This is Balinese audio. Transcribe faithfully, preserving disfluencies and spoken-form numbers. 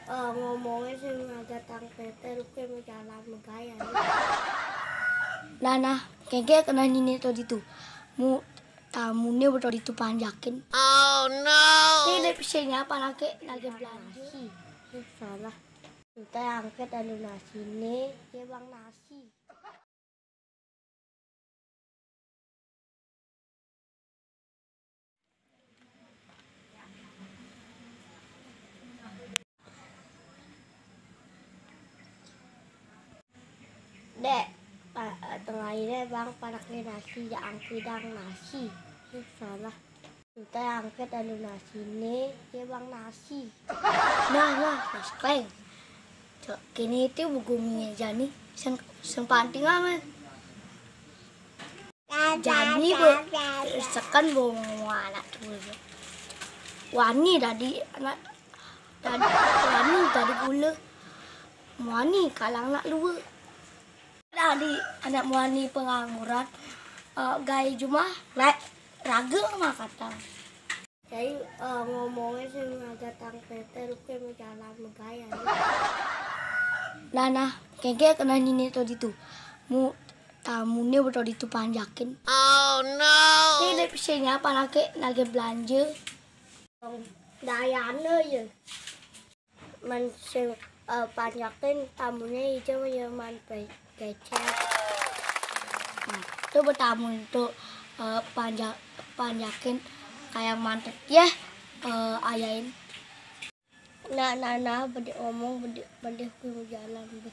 Eh, ngomongnya sing agak tang peter, oke, mau jalan megaya. Nah, nah, kengke kena nini to ditu. Mu tamune betul ditu panjakin. Oh no. Ini dek pisinya apa lagi, lagi belanja. Eh, salah. Kita angkat anu nasi nih, ya bang nasi. Dek, pa- tengah ini bang pakai nasi, jangan kidang nasi. Eh, salah. Kita angkat anu nasi nih, ya bang nasi. Nah, nah, mas kleng. Cok, kini itu buku minyak jani, sen, sen panting amat. Jani bu, sekan bu anak tuh. Wani tadi anak, tadi wani tadi gula. Wani kalang nak luwe. Tadi anak wani pengangguran, eh, gaya jumah, naik raga mah kata. Jadi, eh, ngomongnya sing agak tang peter, oke, mau jalan megaya. Nah, nah, kengke kena nini to ditu. Mu tamune betul ditu panjakin. Oh no. Ini dek pisinya apa lagi, lagi belanja. Dayana ya. Man sing, eh, panjakin tamune ijo ya man pe- becek. Nah, itu bertamu itu, eh, panjak panjakin kayak mantep ya, eh, ayain. Nah, nah, nah, bede ngomong, bede, bede ku jalan, be.